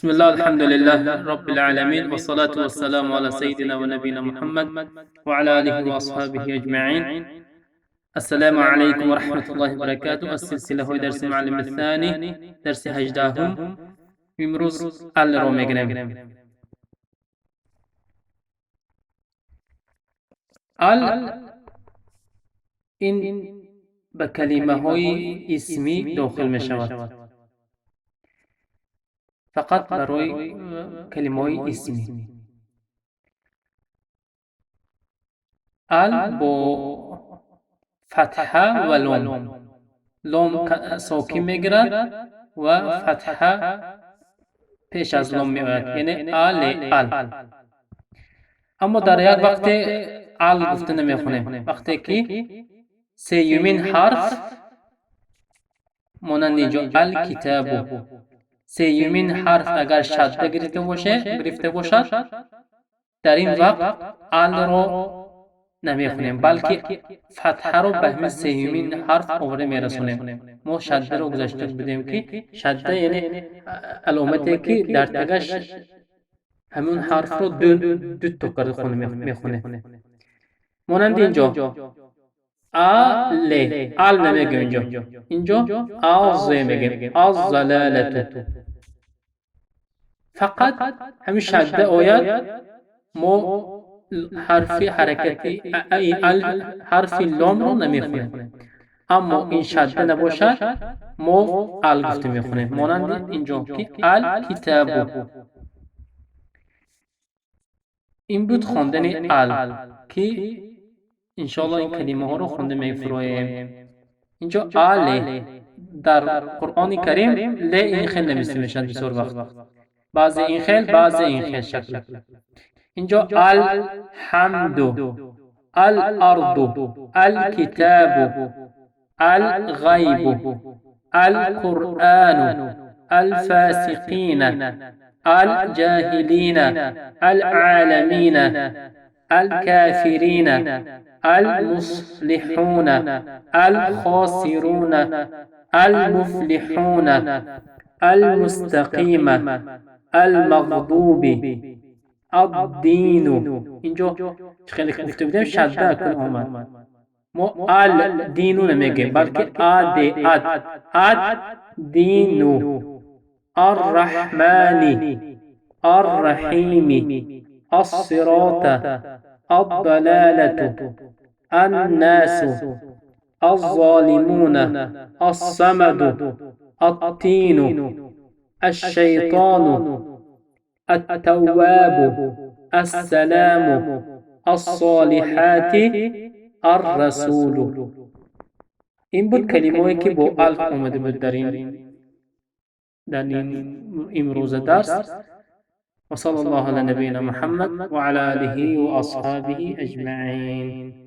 بسم الله، الحمد لله رب العالمين، والصلاة والسلام على سيدنا ونبينا محمد وعلى آله وأصحابه أجمعين. السلام عليكم ورحمة الله وبركاته. السلسلة ҳои درس معلم الثاني، درس 18. امروز ال رو میگیریم. ال این به کلمه های اسمی داخل می شود، فقط برای کلمه های اسمی. ال با فتحه و لام، لام ساکن میگیرد و فتحه پیش از لام می آید، یعنی ال ال. اما در یک وقت ال گفته نمیخونیم، وقتی که سیومین حرف، مانند اینجا الکتاب، سیومین حرف اگر شده گرفته باشد، در این وقت ال رو نمیخونیم، بلکه فتحه رو به همین سیومین حرف آورده میرسونیم. ما شده رو گذاشته بودیم که شده یعنی علامتی که در تگش همون حرف رو دو دو تا کرده خونه میخونه. مانند اینجا ا ل، ال نمیگیم اینجا، اینجا از میگیم، الضلالة. فقط همین شده آید، ما حرف حرکتی ال، حرف لام رو نمیخونیم. اما این شده نباشد، ما ال گفته میخونیم، مانند اینجا که الکتاب. این بود خواندن ال که انشاءالله این کلمه ها رو خونده میفرویم. اینجا ال در قرآن کریم ل این خیل نوشته میشد بسیار وقت، بعضی این خیل، بعضی این خیل شکل. اینجا الحمد، الارض، الکتاب، الغیب، القرآن، الفاسقین، الجاهلین، العالمین، الكافرین، المصلحون، الخاسرون، المفلحون، المستقیم، المغضوب، الدین. اینجا خیلی گفته بودیم، شده کن آمد. ما ال دینو نمیگیم، بلکه اد اد اد دینو، الرحمن، الرحیم، الصراط، الضلالة، الناس، الظالمون، الصمد، التين، الشيطان، التواب، السلام، الصالحات، الرسول. این بود کلمه‌ای که با ال آمده بود در این امروز درس. وصلى الله على نبينا محمد وعلى آله وأصحابه أجمعين.